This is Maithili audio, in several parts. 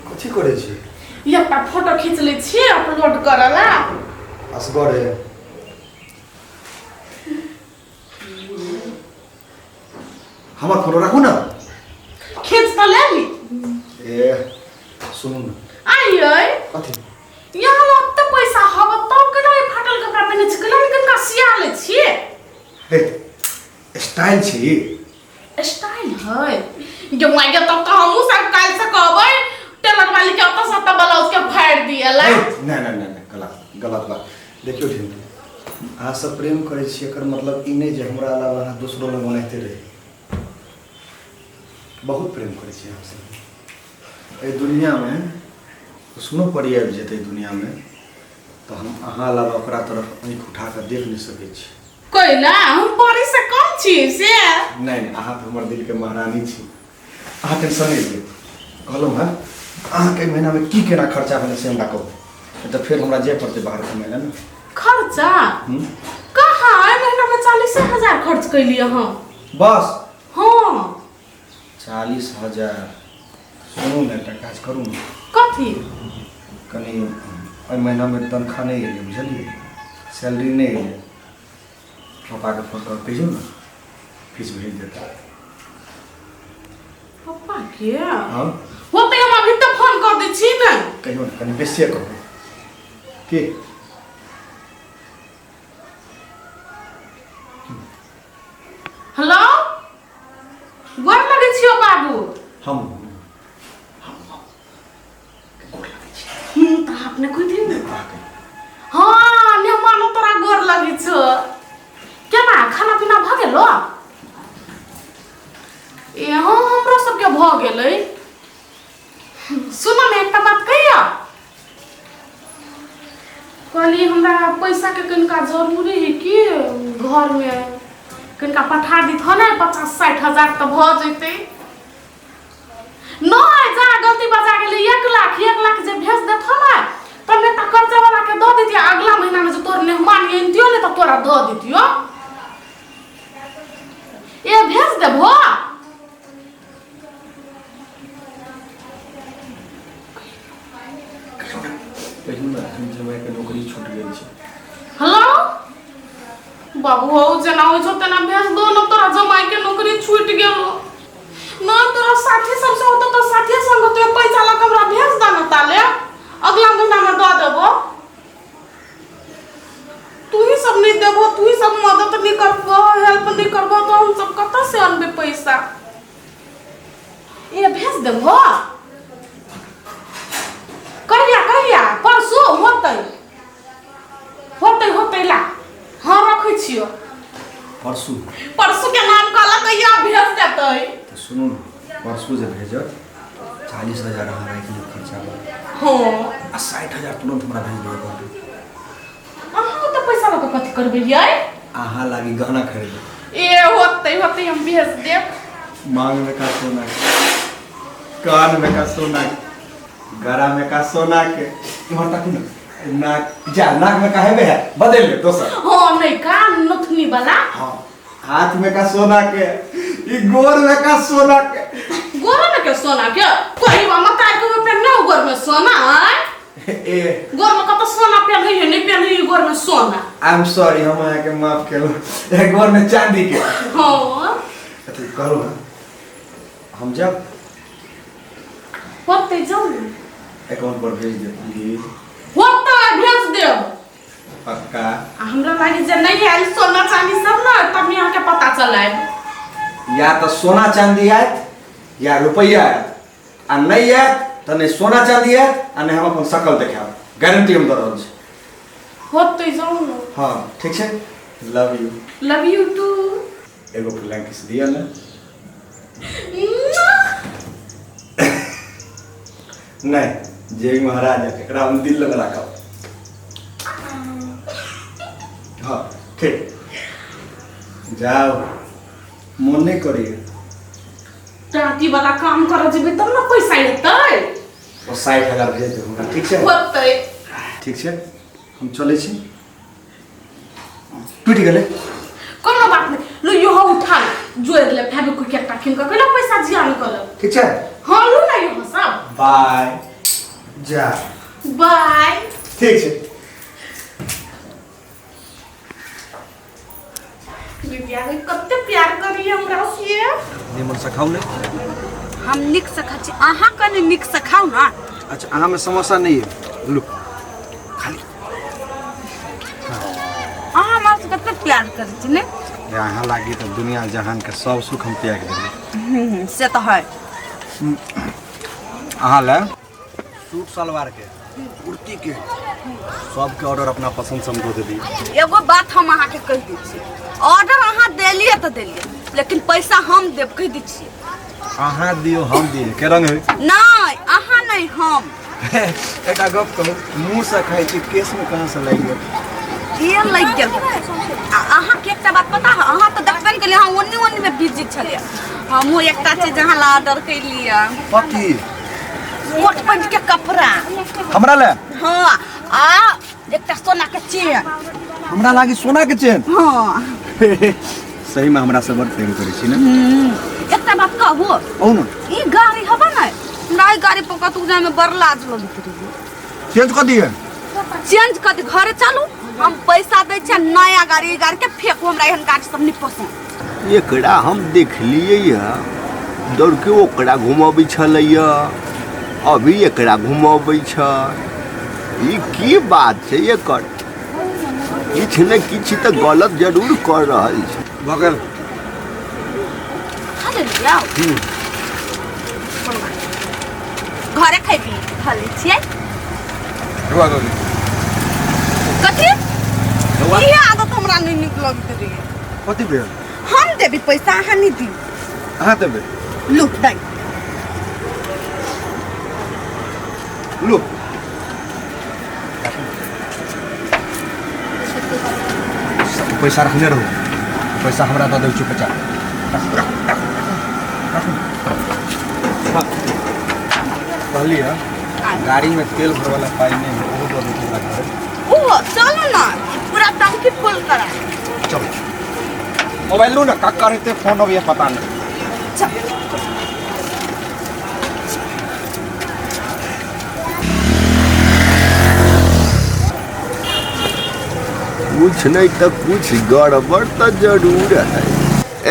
कथी करै छी? एकटा फोटो खींच लै छी अपलोड करऽ ला। असगरे? हमर फोटो राखू ने। खींच तऽ लेली। ए सुनू ने। आइयै। कथी? यहाँ लग ओते पैसा हब तब केना ई फाटल कपड़ा पहिने छी, केना कनका सिया लै छी? हे, स्टाइल छी। स्टाइल है गे माय गे, तब तऽ हमहूँ सब काल्हि से कहबै टेलर वाली के ओतऽ से ओतऽ ब्लाउज के फाड़ि दिएला। ए, नहि नहि नहि नहि, गलत गलत बात। देखियौ ढेर अहाँ सब प्रेम करै छी, एकर मतलब ई नहि जे हमरा अलावा अहाँ दोसरो लग ओनाहिते रही। बहुत प्रेम करै छी अहाँसँ। एहि दुनियामे सुनो परी आबि जेतै दुनियामे तऽ हम अहाँ अलावा ओकरा तरफ आँखि उठा कऽ देख नहि सकै छी। कैला हम परी से कम छी से? नहि नहि, अहाँ तऽ हमर दिलके महारानी छी। अहाँ टेंशन नहि लिअ। कहलहुँ हँ, अहाँके एहि महीनामे की केना खर्चा भेलै से हमरा कहू, नहि तऽ फेर हमरा जाय पड़तै बाहर कमाय लए ने। खर्चा? हम्म। कहाँ, एहि महीनामे 40,000 खर्च कैलियै हम। बस? हाँ। 40,000। सुनू ने, एकटा काज करू ने। कथी? कनि एहि महीनामे तनख्वाह नहि एलै, बुझलियै, सैलरी नहि एलै। पापाके फोन कऽ कहियौ ने, फीस भेज देता। पप्पा के? हाँ। होते, हम अभी तक फोन कर दै छी ने। कहियौ ने, कनि बेसिए कहू की। हेलो, गोर लगै छियौ बाबू। हम तऽ अपने कोइ दिन ने। हाँ ने मानो तोरा गोर लगै छौ। केना खाना पीना भऽ गेलो? ए हाँ, हमरो सबके भऽ गेलै। सुनो ने, एकटा बात कहिया कहली, हमरा पैसाके कनिका जरूरी है कि घरमे कनिका पठा दित ने 50-60 हजार तऽ भऽ जेतै। नहि जा, गलती बजा गेलै। 1 लाख, 1 लाख जे भेज देत ने तऽ नेता कर्जा वाला के दऽ देतियै। अगला महीना में जे तोर मेहमान अनितियो ने तऽ तोरा दऽ देतियो। ए भेज देबहो। कहियो ने, एखन जमाइके नौकरी छूटि गेल छै। हेलो बाबू, हौ जेना होइ छौ तेना भेज दो ने। तोरा जमाई के नौकरी छूटि गेलो न, तोरा साथी सबसे होतो तो साथी संग होतो, पैसा लऽ कऽ हमरा भेज दे ने, ताले अगला महीना में दऽ देबो। तू ही सब नहीं देबो, तू ही सब मदद नहीं करबो, हेल्प नहीं करबो तो हम सब कतऽ से अनबे पैसा? ए भेज देबो। कहिया कहिया? परसू होतै? होतै होतै, ला हाँ, रखै छियो। परसू? परसू के नाम कहलक, कहिया भेज देतै? तऽ सुनू ने, परसू जे भेजत, 40,000 अहाँ राखि लिअ खर्चा। हाँ। आ 60,000 तुरंत हमरा भेज दिअ अकाउंट। अहाँ ओते पैसा लऽ कऽ कथी करबै यै? अहाँ लागी गहना खरीदे। ए होतै होतै, हम भेज देब। मांग में का सोना के, कान में का सोना के, गरा में का सोना के, इम्हर ताकू ने, नाक जा, नाक में काहे में है, बदल ले दोसर। हाँ, नहीं का नथुनी वाला। हाँ, हाथ में का सोना के, ई गोर में का सोना के। गोर में के सोना के? कोई मामा तार के पेन गोर में सोना आय? ए गोर में कत सोना पेन है? नहीं पेन है गोर में सोना। I am sorry, हम अहाँके माफ केलहुँ। एक गोर में चांदी के। हाँ। अथी कहलहुँ हँ, हम जब होते जाऊ ने। अकाउंट पर भेज देब प्लीज। होते, भेज देब। पक्का? आ हमरा लागे जे नहीं आयल सोना चांदी सब ना, तब यहाँ के पता चलायब। या तऽ सोना चांदी आयत या रुपैआ आयत, आ नहि आयत तऽ नहि सोना चांदी आयत आ नहि हम अपन शकल देखायब। गारंटी हम दऽ रहल छी। होते जाऊ ने। हाँ, ठीक छै, love you. Love you too. एगो फुला किस दिअ ने। नहि जे महाराज, एकरा हम दिल लग राखब। हाँ ठीक, जाओ, मोन नहि करैए। टाटी वाला काम करऽ जेबै तब ने पैसा एतै। ओ 60,000 भेज देब हमरा, ठीक छै? होतै। ठीक छै, हम चलै छी, टूटि गेलै। कोनो बात नहीं, लो यो उठा ले, जोड़ ले फेविक्विक एकटा कीन कऽ कैला पैसा जियान कऽ लेब। ठीक छै। हाँ, लू ना यो सब। बाय। जा। बाय। ठीक छै। दीदी आगे कते प्यार करी हमरा से। निमन से खाउ ने। हम नीक से खाइ छी, अहाँ कनि नीक से खाउ ने। अच्छा, अहाँ में समोसा नहीं है? लू खाली। अहाँ हमरा से कते प्यार करै छी ने। अहाँ लागी तऽ दुनिया जहान के सब सुख हम त्याग देबै। से तऽ है। अहाँ लए सूट सलवार के कुर्ती के सबके ऑर्डर अपना पसंद से हम दऽ देली। एगो बात हम अहाँके कहि दै छी, ऑर्डर अहाँ देलियै तऽ देलियै, लेकिन पैसा हम देब, कहि दै छियै। अहाँ दियौ हम दियै के रंग है? नहि, अहाँ नहि, हम। एकटा गप कहू, मुँह से खाइ छी, केश में कहाँ से लागि गेल? के लागि गेल? आ अहाँके एकटा बात पता है? अहाँ तऽ देखबे ने केलियै, अहाँ ओन्नी ओन्नी में बिजी छलियै। हमहूँ एकटा चीज अहाँ ला ऑर्डर केलियै। कथी? कोट पैंट के कपड़ा। हमरा ले? हाँ, आ एकटा सोना के चेन। हमरा लागी सोना के चेन? हाँ। सही में हमरा से बड़ प्रेम करै छी ने। एकटा बात कहू? कहू ने। ई गाड़ी हबा ने, हमरा ई गाड़ी पर कतहु जाय में बड़ लाज लगैत रही। चेंज कऽ दिए? चेंज कऽ दे। घरे चलू, हम पैसा दै छियै, नया गाड़ी। ई गाड़ी के फेंकू, हमरा एहन गाड़ी सब नहीं पसंद। एकरा हम देखलियै यऽ, दौड़ के ओकरा घुमबै छलैया, अभी एकरा घुमबै छै। ई की बात छै? एकर किछु ने किछु तऽ गलत जरूर कऽ रहल छै। भऽ गेल। खा लेलियै? घरे खैबी? खा लै छियै। रुआ दो। कथी? इहे आदत हमरा नहि नीक लगैत रहे। कथी भेल? हम देबी पैसा, अहाँ नहि दियौ। अहाँ देबै? लू दै। लू, पैसा रखने रहू, पैसा हमरा दऽ देब। चुपचाप कहलियै, गाड़ी में तेल भरवाला पाई नहीं है, ओहो दऽ देती हमरा घरे। ओ चलू ने, पूरा टंकी फुल करा। चलो, मोबाइल लू ना, का रहते फोन अभी पता नहीं। चल। कुछ नहीं तऽ कुछ गड़बड़ तऽ जरूर है।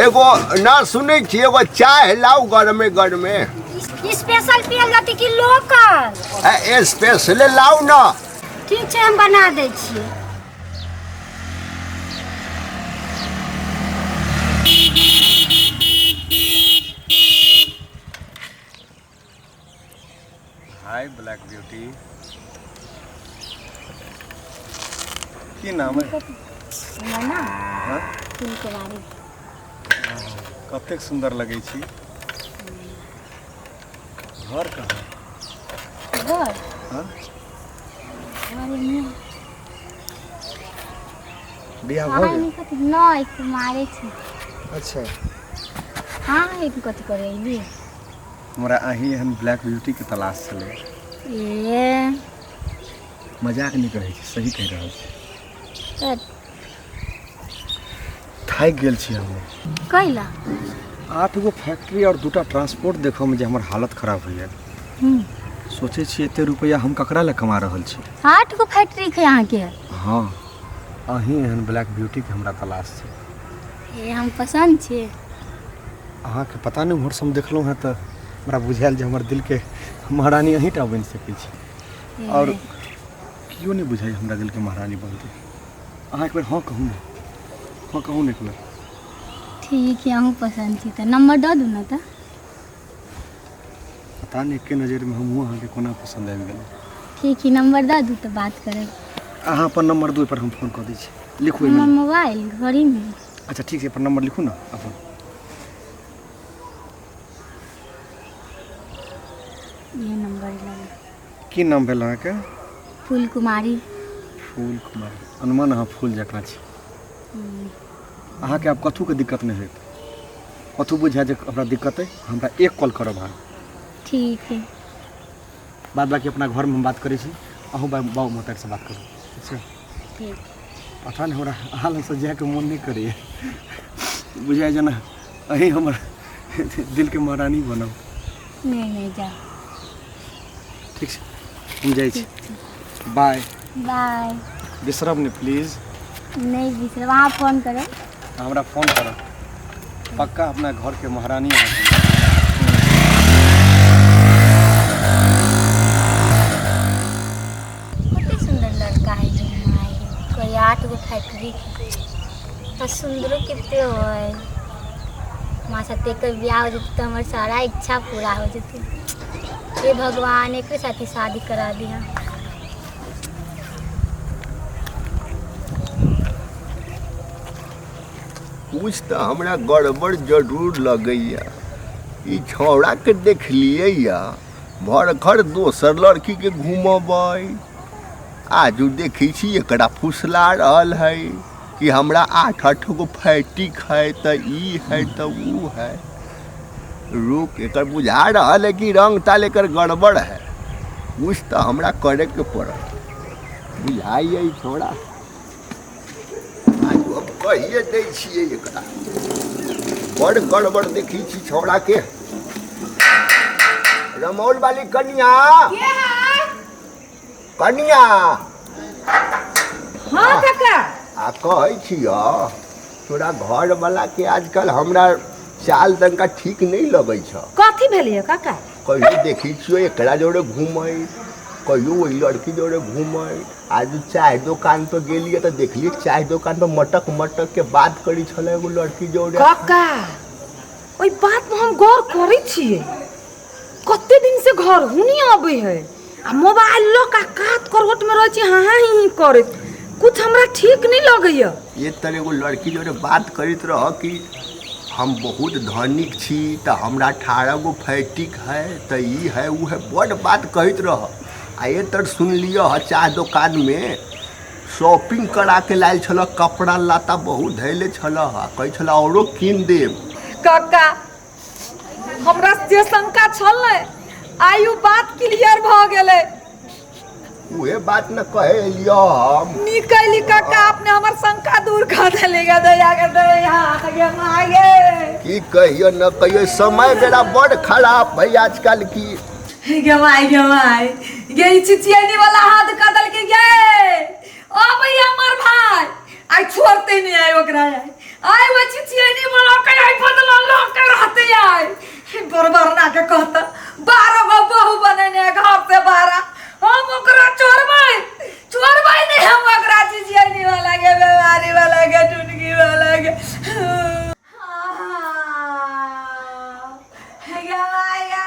एगो ना सुनै छी, एगो चाय लाउ गरमे गरमे। स्पेशल पियल जाती कि लोकल? ए, स्पेशले लाउ ना। ठीक छै, हम बना दै छियै। हाय ब्लैक ब्यूटी, की नाम है? हमर नाम? हाँ? फुलकुमारी। कतेक सुंदर लगै छी। घर कहाँ? घर? हाँ? घर एने। बियाह भऽ अहाँ गेल? एने कथी? नहि, कुमारे छी। अच्छा। हाँ, एक कथी करे अइली? हमरा अहीं एहन ब्लैक ब्यूटी के तलाश छलै। ए। मजाक नहि करै छी, सही कहि रहल छी। तऽ थाकि गेल छी हम। कैला? 8 गो फैक्ट्री और 2टा ट्रांसपोर्ट देखऽमे जे हमर हालत खराब होइए। सोचै छी एते रुपैआ हम ककरा लए कमा रहल छी। 8 गो फैक्ट्री छै अहाँके? हाँ, अहीं एहन ब्लैक ब्यूटी के हमरा तलाश छै। ए, हम पसन्द छी? अहाँके पता नहि उम्हरसँ हम देखलहुँ हेँ तऽ हमरा बुझायल जे हमर दिलके महारानी अहीँटा बनि सकै छी और केओ नहि बुझाइ हमरा दिलके महारानी बनतै। अहाँ एक बेर हाँ कहू ने, हाँ कहू ने एक बेर। ठीक है, अहूँ पसन्द छी तऽ नंबर दऽ दू ने। तऽ पता नहि एके नजरिमे हमहूँ अहाँके कोना पसन्द आबि गेलहुँ। ठीक है, नंबर दऽ दू तऽ बात करब। अहाँ अपन नंबर दू, पर हम फोन कऽ दै छी। लिखू हमर एहिमे। मोबाइल घरेमे। अच्छा ठीक छै, अपन नंबर लिखू ने अपन। इहे नंबर लगे। की नाम भेल अहाँके? फूल कुमारी। फूल कुमारी, अनुमान अहाँ फूल जकाँ छी। अहाँके आब कथूके दिक्कत नहि होयत। कथू बुझाय जे हमरा दिक्कत अइ, हमरा एक कॉल करब अहाँ। ठीक है। बाद बाकी अपना घरमे हम बात करै छी, अहूँ बाबू महतारीसँ बात करू। अच्छा। ठीक। पता नहि हमरा अहाँ लगसँ जायके मोन नहि करैए, बुझाइ जेना अहीं हमर दिलके महारानी बनब। नहि नहि, जाउ। ठीक छै, हम जाइ छी। बाय। बाय। बिसरब नहि प्लीज। नहि बिसरब, अहाँ फोन करब। हमरा फोन करब पक्का। अपना घरके महारानी अहाँ। कते सुंदर लड़का है जे माय, कोई 8 गो फैक्ट्री आ सुंदरो कते है। माँ साथे एकर बियाह हो जेतै तऽ हमर सारा इच्छा पूरा हो जेतै। हे भगवान, एकरे साथे शादी करा दिहा। कुछ तऽ हमरा गड़बड़ जरूर लगैया। ई छौड़ाके देखलियै या भर दोसर लड़कीके घुमबै। आजू देखै छी एकरा फुसला रहल है कि हमरा 8-8 गो फैटिक है तऽ ई है तऽ ऊ है। रुक, एकर बुझा रहल है कि रंग ताल एकर गड़बड़ है। कुछ तऽ हमरा करे के पड़त। बुझाइए ई छौड़ा आजू हम कहिए दै छियै एकरा। बड़ गड़बड़ देखै छी छौड़ाके। रमौल वाली कनिया, कनिया। हाँ काका। आ कहै छियौ तोरा घर वाला के आजकल हमरा चाल तनका ठीक नहीं लगै छ। कथी भेलियै काका? कहियो देखै छियौ एकरा जोड़े घूमै, कहियो ओहि लड़की जोड़े घूमै। आज चाय दोकान पर गेलियै तऽ देखलियै चाय दोकान पर मटक मटक के बात करी छलै एगो लड़की जोड़े। काका ओहि बात में हम गौर करै छियै, कते दिन से घर हुनी अबै है आ मोबाइल लऽ कऽ कात करवट में रहै छै हाँ हाँ ही ही करैत, कुछ हमरा ठीक नहीं लगैया। ये तर एगो लड़की जोड़े बात करैत रह कि हम बहुत धनिक छी तऽ हमरा 18 गो फैटिक है तऽ ई है ऊ है, बड़ बात कहैत रह। आ ये तर सुनलियै ह चाय दोकान में शॉपिंग करा के लायल छल, कपड़ा लत्ता बहुत धैले छल, कहै छल औरो कीन देब। काका हमरा जे शंका छल ने आइ उ बात क्लियर भऽ गेलै। उहे बात न कहे एलियो हम। निकली काका, अपने हमर शंका दूर कर देले। गे दया गे दया गे माय गे। की कहियो न कहियो, समय बेरा बड़ खराब है आजकल की। गे माय गे माय गे, ई चिचियनी वाला हाथ कऽ देलकै गे। अबै हमर भाई आइ छोड़ते नहीं आइ ओकरा, आइ आइ वो चिचियनी वाला के आइ बदला लऽ के रहते आइ। बरबर ना के कहता 12 गो बहू बनेने घर से 12, हम ओकरा छोड़बै छोड़बै नहीं हम ओकरा चिचियनी वाला के बीमारी वाला के टुनगी वाला के। गे माय गे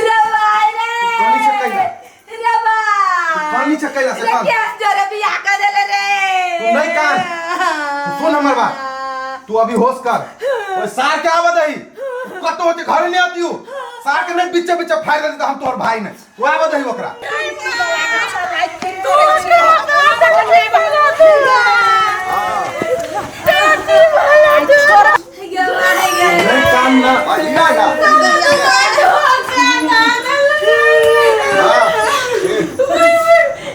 रे भाई रे। कानी छै कैला? रे भाई। कानी छै कैला से रे कान? के जोरे बियाह कर देले रे। तू नहीं कान। तू सुन हमर बात, तू अभी होश कर। ओए सार के आवत है कतो होते घर नहीं आती हो। सार के नहीं बीचे बीचे फाड़ दे हम तोहर भाई ने। तू आवत है ओकरा। नहीं कान ना। कनिया ना।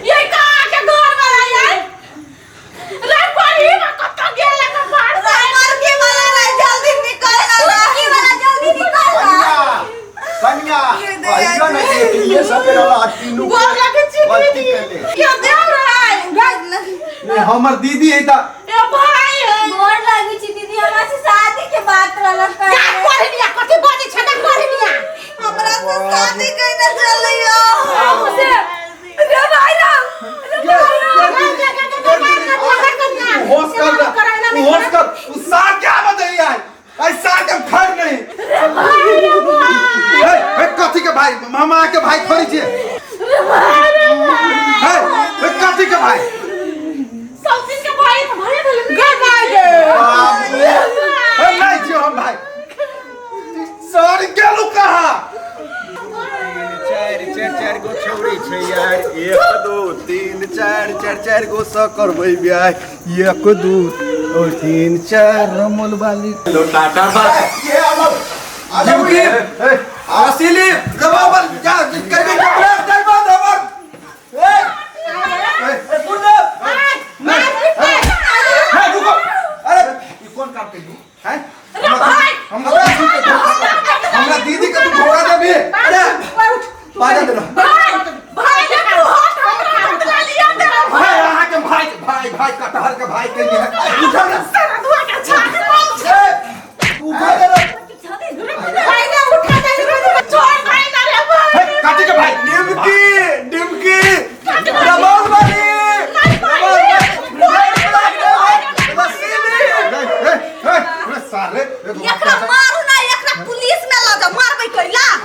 ये कहाँ के घर वाला यार रे परी में कत गेल के बाहर लड़की वाला रे जल्दी निकल ना, लड़की वाला जल्दी निकल ना। कनिया कहियो न देखलिए सब रहल तीनू के। गोर लगे चिकनी गलती केले। क्यों दे रहा है नहीं हमर दीदी है ता। ए भाई है। गोर लागै छी दीदी, हमरा से शादी के बात रहल। का करनिया कथि बाजै छै ना करनिया? हमरा से शादी कइने चलियो रे भाई रे। तू होश कर ना, तू होश कर। तू सार के आवत है यार, आई सार के फाड़ नहीं। ए ए कथी के भाई? मामा के भाई थोड़ी छियै। ए ए कथी के भाई? सब दिन के भाई तो भाई भेलै गे भाई गे। बाप रे, ए नहीं छियै हम भाई। सार गेलू कहाँ? 4 4 4 गो छौड़ी छै यार, 1 2 3 4 4 4 गो स करबै बियाह। 1 2 3 4 रमोल वाली। लो टाटा बाय। ये आलो जिमकी असीली रबाबर जा करके कपड़ा दे बाद हमर। ए ए गुरुदेव ए रुको। अरे ई कोन काम केलू हैं? हमरा दीदी के तू धोखा देबी?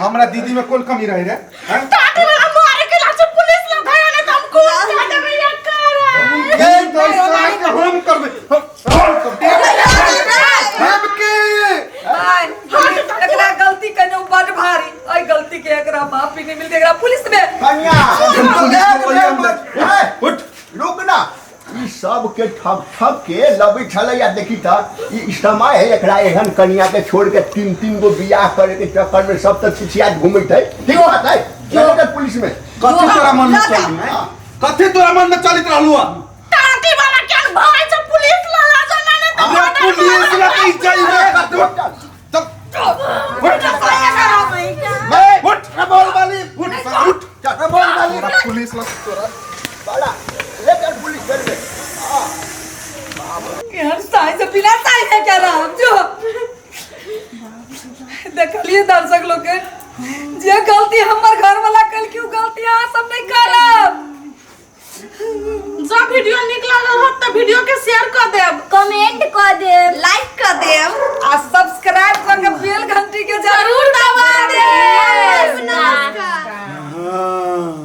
हमरा दीदी में कोन कमी रहे रे हैं? टाटी वाला मारे के लाचे पुलिस लग गया ने तो हम कौन जा देबे या कर ये तो साथ के हम करबे हम करबे हम के भाई एकरा गलती कने उ बड भारी ओइ गलती के एकरा माफी नहीं मिलते एकरा पुलिस में कन्या हम पुलिस के बोलिए हम ए, उठ रुक ना ई सब के ठक ठक के लबै छलै या देखी त ई समय है एकरा एहन कनिया के छोड़ के तीन तीन गो बियाह करे के चक्कर में सब त छिछियात घूमैत है ठीक बात है चलो के पुलिस में कथी तोरा मन में चली हैं? कथी तोरा मन में चलित रहलू हन? टाटी वाला क्या भाई से पुलिस लला जो ना ने तो हमरा पुलिस लगे जाइबे चल उठ उठ बोल वाली उठ उठ बोल वाली पुलिस लग तोरा बड़ा लेकर पुलिस कर दे यार साई से बिना साई है क्या राम जो देखलिए दर्शक लोग के जे गलती हमर घर वाला कल क्यों गलती अहाँ सब नहीं करब जब वीडियो निक लागल होत त वीडियो के शेयर कर देब कमेंट कर देब लाइक कर देब आ सब्सक्राइब करके बेल घंटी के जरूर दबा देब नमस्कार हाँ।